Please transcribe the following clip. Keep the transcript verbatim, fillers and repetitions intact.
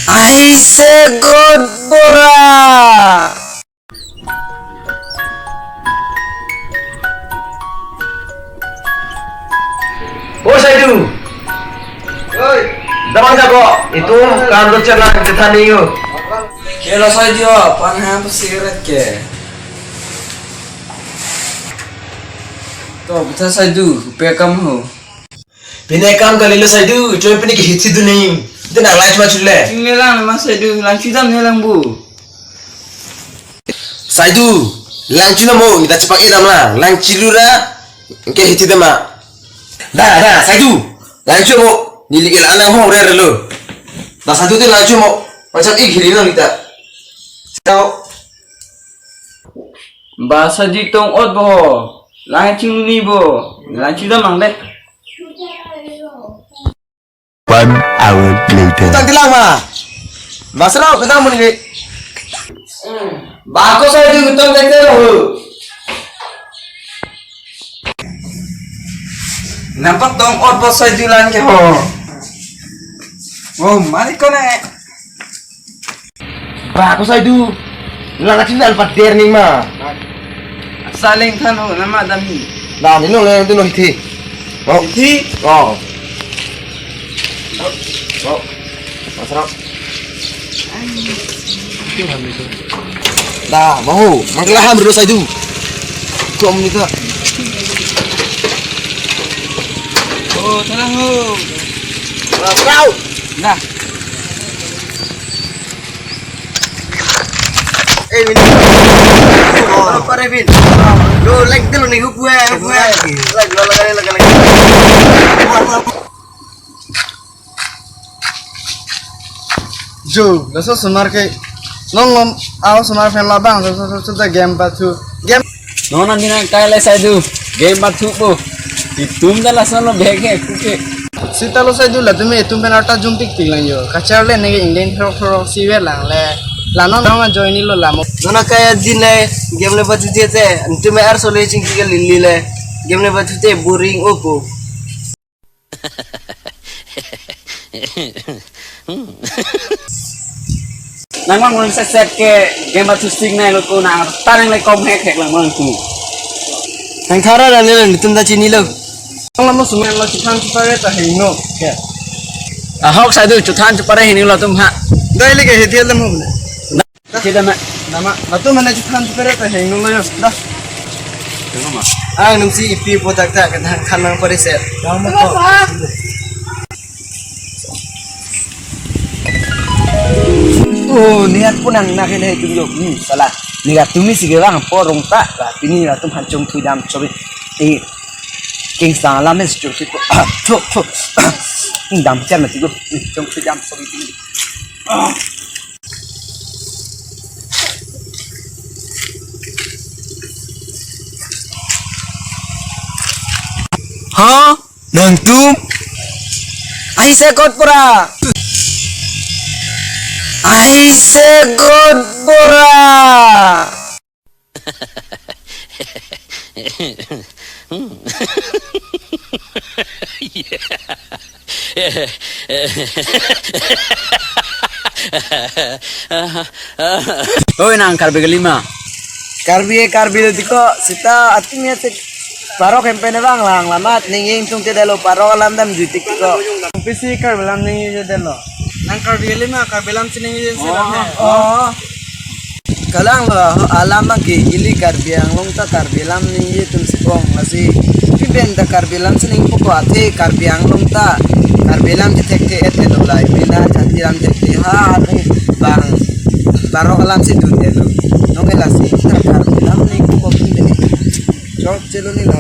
Aise God Bora. O Saidu. Oi. Damang jago. Itu kantor channel kita nih yuk. Helo Saidu, pan ha pesiret ke. To, beta Saidu, pe kam ho. Pine kam kalilo Saidu, choi pine ke hithi duning. Itu nang lang chuma chule. Chingmelang ma Saidu, lang chudam ne lang bu. Saidu, lang chuna mo, kita cepak idam lang. Lang chilura, ke hithi dama. Da, da, Saidu. Lang chu mo, nili ke lang hong re re lo. Da Saidu te lang chu mo. Macam ik hili nang kita. Sao. Ba Saidu tong ot bo. Lang chingni bo. Lang chudam mang deh. One hour later. Utang tilang ma. Basra, kita mau nih. Bako Saidu utang tilang ho. Nampak tong ot bo Saidu lang ke ho. Oh, mari ko na. Bako Saidu. Lang kacil dan pader nih ma. Saling than ho, nama dam hi. Dam ini lo itu lo hithi. Oh. Hithi? Oh. Oh. Masra. Da, mahu, mangkela ham ro Saidu. Kom ni ta. Oh, tenang ho. Masra. Nah. Eh, ini. Oh, pare bin. Lo, like dulu nih, gue, gue. Like, lo, like, like, like. Jo, laso osomar ke. Nong ngom, a osomar pen labang, so, so, so, so, game pathu. Game. Non nangji nangkai le Saidu. Game pathu po. Itum ta lason lo bag he, kuke. Sita lo Saidu latum itum pen arta jumtik tik lang jo. Kachar le nege Indian throk throk si ve lang le. La non nang join lo lamo. Non nangkai adin le game le pathu te te. Itum me arso le chingki ke lili le. Game le pathu te boring opo. Nang mang set set ke game batu sing nai lo ko nang tanang le kom hek hek lang mang tu. Nang thara dan le itum ta chinilo. Nang lama sumai lo chithan chipare ta heno. Ya. Ahok Saidu chithan chipare heno latum ha. Dai le ke hithi alam ho. Kita ma. Nama, latum mana chithan chipare ta heno lo yo. Dah. Tengok ma. Ah, nung si ipi potak tak kan kan nang pare set. Nama ko. Oh, niat pun nang nak ini itu yo. Hmm, salah. Niat tumi si gewang porong tak. Lah, ini latum hancung pidam cobi. Eh, king sang lamen security ko. Thuk, thuk. Dam chan mati ko. Hancung pidam cobi. Ha? Nangtum? Aise God Bora. Aise God Bora. Oi, nang Karbi kalima. Karbi, Karbi lo tiko, sita ating ya tik. Parok hem pen bang lang lamat, ning ing tung te dalo parok alam dam jutik tiko. Pisi Karbi lam ning ing te dalo. Nang Karbi kalima, Karbi lam sining ing se lam he. Oh. Kalang lo, alam ke ili Karbi Anglong ta Karbi lam ning ing tum sipong lasi. Piben ta Karbi lam sining poko athe Karbi Anglong ta Karbi lam te thek te et lo lai. Pina jati lam thek te ha athe bang. Parok alam si dun te lo. Nong ke lasi ta Karbi lam ning poko pin te. Chok chelo ni lo.